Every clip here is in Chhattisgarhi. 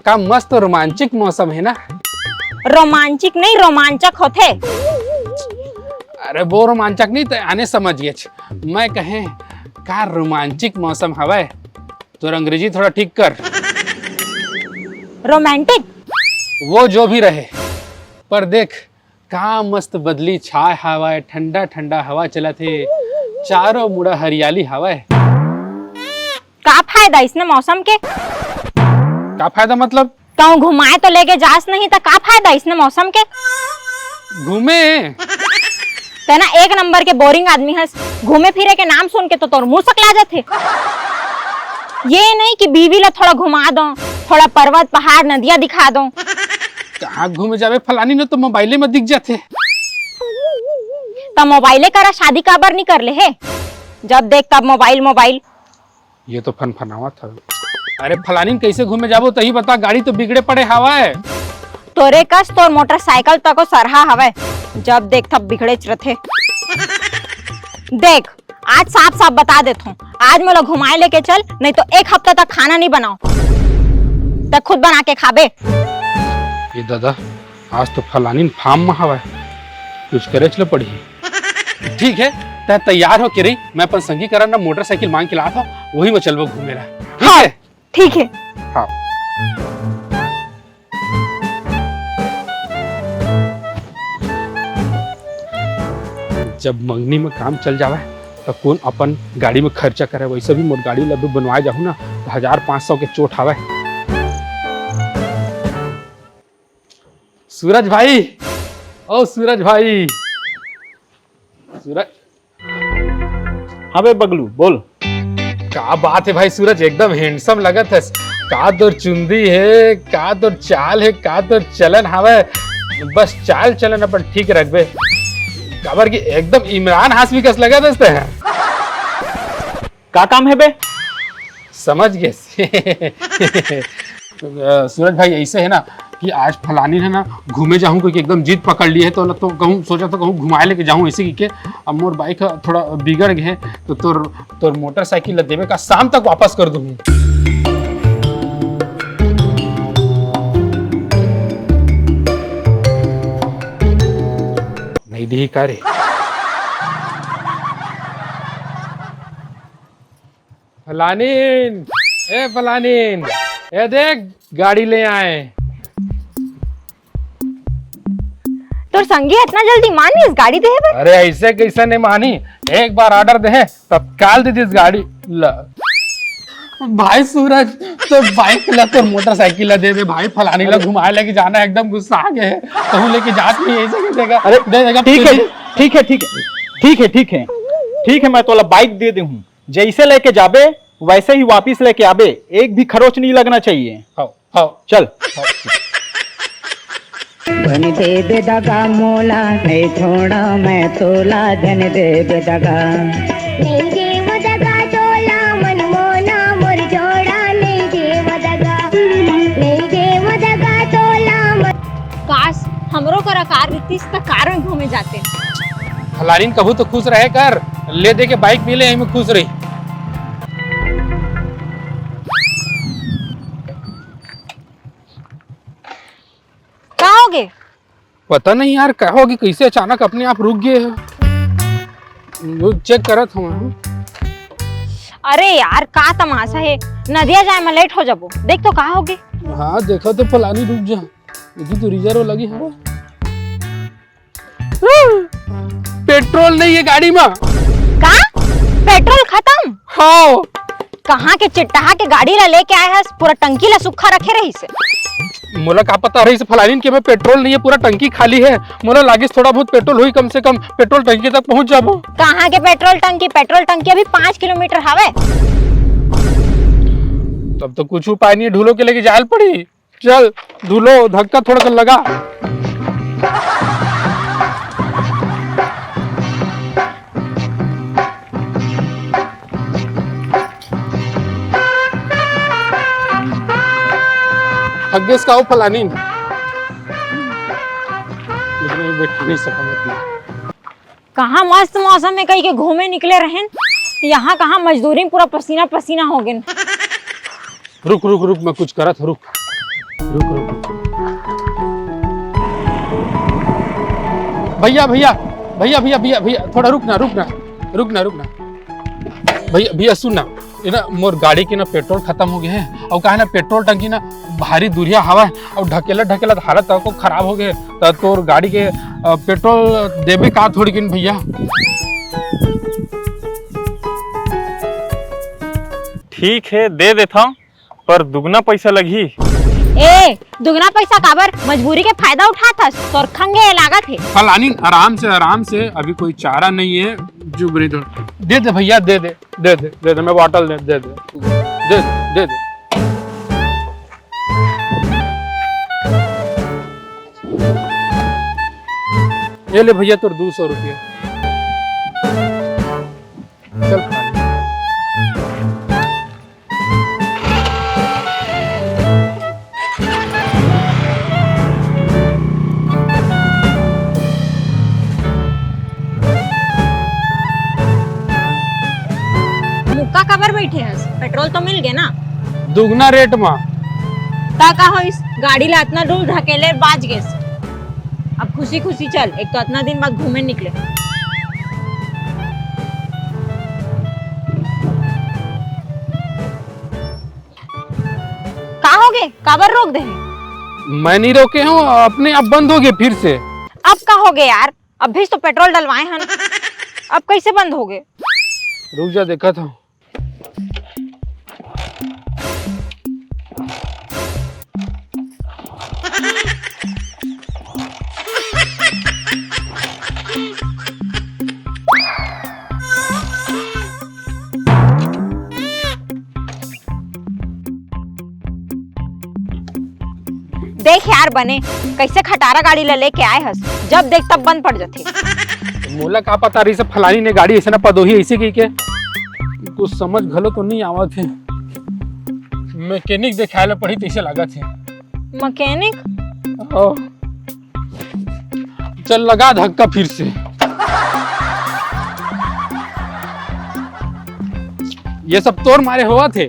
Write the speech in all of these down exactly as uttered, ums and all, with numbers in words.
का मस्त रोमांचिक मौसम हे ना? रोमांचिक नहीं, रोमांचक होथे। अरे वो रोमांचक नहीं, त आने समझ गेच। मैं कहे का रोमांचिक मौसम हवय। तोर अंग्रेजी थोड़ा ठीक कर। रोमांटिक। वो जो भी रहे, पर देख का मस्त बदली छाय हवय, ठंडा ठंडा हवा चलत हे, चारों मुड़ा हरियाली हवय। का फायदा इसने मौसम के? का फायदा मतलब? कहूँ घुमाए तो लेके जास नहीं, त का फायदा इसने मौसम के? घूमे। ते ना एक नंबर के बोरिंग आदमी हस। घूमे फिरे के नाम सुन के तो तोर मुंह सकला जाथे। ये नहीं कि बीवी ला थोड़ा घुमा दो, थोड़ा पर्वत, पहाड़, नदिया दिखा दो। कहाँ घूमे जावे फलानी ने, तो मोबाइले में दिख जाथे। त मोबाइले करा शादी काबर नहीं कर ले हे? जब देख तब मोबाइल, मोबाइल। ये तो फनफनावत हवे। अरे फलानी, कैसे घूमे जाबो, तही बता, गाड़ी तो बिगड़े पड़े हवय। तोरे कस तोर मोटरसाइकिल तको सरहा हवय, जब देख तब बिगड़ेच रथे। देख, आज साफ साफ बता देथों, आज मोला घुमाए लेके चल, नहीं तो एक हफ्ता तक खाना नहीं बनाओ, त खुद बना के खाबे। ये दादा, आज तो फलानी फार्म में हवय, कुछ करेच ल पड़ही। ठीक है, तै तैयार हो के रही, मैं अपन संगी करा ना मोटरसाइकिल मांग के लात हूँ, वही में चलबो घूमे ला। ठीक हाँ, है? ठीक है। हाँ। जब मंगनी में काम चल जावे, तो कौन अपन गाड़ी में खर्चा करे? वैसे भी मोर गाड़ी ला अभी बनवाए जाहूँ ना, तो हजार पाँच सौ के चोट आवे। सूरज भाई, ओ सूरज भाई, सूरज। हाँ बे बगलू, बोल। का बात है भाई सूरज, एकदम हैंडसम लगत हस। का तोर चुंदी है, का तोर चाल है, का तोर चलन हवय, बस चाल चलन अपन ठीक रखबे, काबर कि एकदम इमरान हाशमी कस लगत हस ते। का काम है बे? समझ गए। अ, सूरज भाई, ऐसे है ना कि आज फलानी है ना, घूमे जाहूँ, क्योंकि एकदम जिद पकड़ ली है, तो, तो कहूँ सोचा तो कहूँ घुमाए लेके जाहूँ, ऐसे कि के अब मोर बाइक ह थोड़ा बिगड़ गए है, तो तोर तोर मोटरसाइकिल ला देवे का शाम तक वापस कर दूँ। नहीं दी का रे? फलानीन, ए फलानीन, ए देख, गाड़ी ले आए। तोर संगी इतना जल्दी मानिस गाड़ी देहे बर? अरे, ऐसे कैसे नहीं मानी? एक बार ऑर्डर दे, तत्काल दे दिस गाड़ी। ला। भाई सूरज, तो बाइक ला, तो मोटरसाइकिल ला दे दे भाई, फलानी ला घुमाए लेके जाना, एकदम गुस्सा आ गए है। कहूँ लेके जात नहीं है, ऐसे कैसे देगा? अरे, दे देगा ठीक है, तुझे। ठीक है, ठीक है, ठीक है, ठीक है, ठीक है, मैं तोला बाइक दे दे हूँ, जैसे लेके जाबे वैसे ही वापिस लेके आबे, एक भी खरोच नहीं लगना चाहिए। हाँ, हाँ। चल। धन देबे दगा मोला, नहीं छोड़ा मैं तोला, धन देबे दगा। नहीं देव दगा तोला, मन मोना मोर जोड़ा, नहीं देव दगा, नहीं देव दगा तोला, मन। काश, हमरो करा कार रहितिस त कार में घूमे जाते। फलानीन कभू तो खुश रहे कर, ले दे के बाइक मिले, यही में खुश रही। का हो गे? पता नहीं यार, का हो गे, कैसे अचानक अपने आप रुक गए है। वो चेक करत हूँ। अरे यार, का तमाशा है, नदिया जाए में लेट हो जाबो। देख तो का हो गे। हाँ, देखा तो फलानी, रुक जा, ये तो रिजर्व लगी है। पेट्रोल नहीं है गाड़ी में। का? पेट्रोल खत्म? हाँ। कहाँ के चिट्टाहा के गाड़ी ला लेके आए हस, पूरा टंकी ला सुखा रखे रहिस। मोला का पता रहिस फलानीन के में पेट्रोल नहीं है, पूरा टंकी खाली है। मोला लागिस थोड़ा बहुत पेट्रोल होई, कम से कम पेट्रोल टंकी तक पहुंच जाबो। कहाँ के पेट्रोल टंकी? पेट्रोल टंकी अभी पाँच किलोमीटर हवे। तब तो कुछ उपाय नहीं है, ढूलो के लेके जायल पड़ी। चल, धुलो, धक्का थोड़ा कर लगा। थक गेस का हो फलानीन? लेकिन ये बैठ नहीं सका मैं। कहाँ मस्त मौसम है, कहीं के घूमे निकले रहेन, यहाँ कहाँ मजदूरी में पूरा पसीना पसीना हो गए। रुक, रुक, रुक, मैं कुछ करत हूँ, रुक। रुक, रुक, रुक। भैया, भैया, भैया, भैया, भैया, भैया, थोड़ा रुक ना, रुक ना, रुक ना, रुक ना। भैया, भैया, सुन ना, ये ना, मोर गाड़ी के ना पेट्रोल खत्म हो गए हे, अउ का हे ना, पेट्रोल टंकी ना भारी दूरिहा हवा हे, अउ ढकेलत ढकेलत हालत तको खराब हो गए हे, त तोर गाड़ी के, अ, पेट्रोल देबे का थोड़ी किन भैया? ठीक हे, दे देथव, पर दुगना पैसा लगही। ए, दुगना पैसा काबर? मजबूरी के फायदा उठात हस? तोर खंगे लागत हे। फलानी, आराम से, आराम से, अभी कोई चारा नहीं है, जुबरी दो। दे दे भैया, दे दे, दे दे, दे दे, मैं बॉटल दे, दे दे, दे दे, दे दे। ये ले भैया, तोर दो सौ रुपया। चल। मुक्का काबर बैठे हस? पेट्रोल तो मिल गए ना? दुगना रेट मा। ता का होइस? गाड़ी ला अतना दूर धकेले बाज गेस। अब खुशी खुशी चल, एक तो अतना दिन बाद घूमे निकले। का हो गे? काबर रोक दे हे? मैं नहीं रोके हूँ, अपने आप बंद हो गए फिर से। अब का हो गे यार? अभी तो पेट्रोल डलवाए हन, अब कैसे बंद हो गे? रुक जा, देखा था। देख यार बने, कैसे खटारा गाड़ी ला लेके आए हस, जब देख तब बंद पड़ जाथे। मोला का पता रही सब फलानी ने गाड़ी ऐसे ना पदोही ऐसे कही के, कुछ समझ घलो तो नहीं आवत हे। मैकेनिक देखाए ला पड़ी तैसे लागत हे। मैकेनिक? हाँ। चल लगा धक्का फिर से। ये सब तोर मारे होवत हे।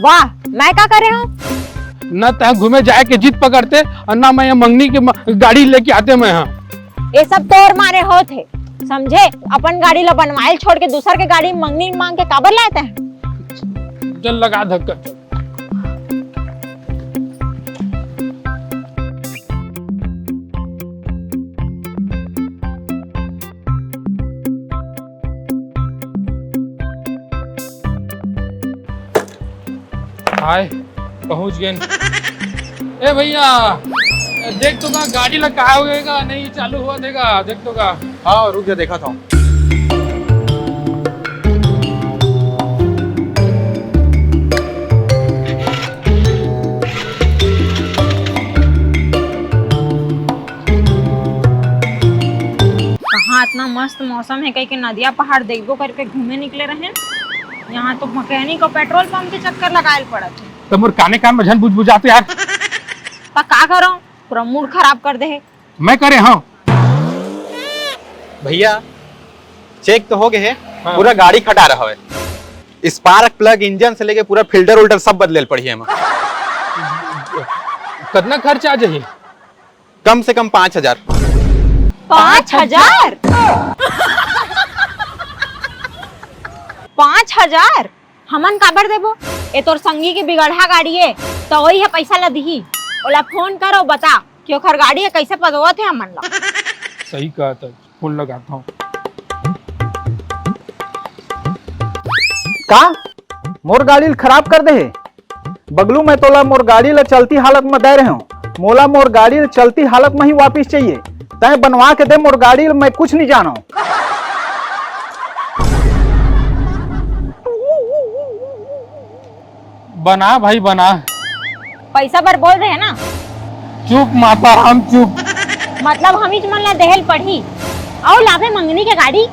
वाह, मैं का करे हूँ? न तह घूमे जाए के जिद पकड़ते और ना मैं ये मंगनी के म-, गाड़ी लेके आते मैं यहाँ। ये सब तोर मारे होत हे, समझे? अपन गाड़ी ला बनवाइल छोड़ के दूसर के गाड़ी मंगनी मांग के काबर लाए तह? चल लगा धक्का, चल। हाय, पहुंच गए। ए भैया, देख तो का गाड़ी ला का हो गएगा, नहीं चालू होवत हे का, देख तो का। हाँ, रुक जा, देखा था। कहाँ इतना मस्त मौसम है, कहीं के नदिया पहाड़ देखबो करके घूमे निकले रहे, यहाँ तो मैकेनिक और पेट्रोल पंप के चक्कर लगाए पड़त है। तो मोर काने कान में झन बुझबुझाते यार। त का करो, पूरा मूड खराब कर दे है। मैं करे हाँ। भैया, चेक तो हो गए है, हाँ। पूरा गाड़ी खटारा है। स्पार्क प्लग, इंजन से लेके पूरा फिल्टर उल्टर सब बदले पड़ी है। कतना खर्चा आ जाही? कम से कम पाँच हजार। पाँच हजार? पाँच हजार? हमन काबर देबो? ए तोर संगी के बिगड़हा गाड़ी ए, त ओही ह पइसा ल दिही। ओला फोन कर अउ बता कि ओखर गाड़ी ए, कइसे पदोवत हे हमन ला। सही कहत हस, फोन लगात हंव। का? मोर गाड़ी ल खराब कर दे हे? बगलू, मैं तोला मोर गाड़ी ल चलती हालत म दे रहे हंव। मोला मोर गाड़ी ल चलती हालत म ही वापिस चाहिए। तैं बनवा के दे मोर गाड़ी ल, मैं कुछ नहीं जानव। बना भाई, बना। पइसा बर बोल रहे ना? चुप माता, हम चुप। मतलब हमीच मन ला देहे ल पड़ही? अउ लाबे मंगनी के गाड़ी?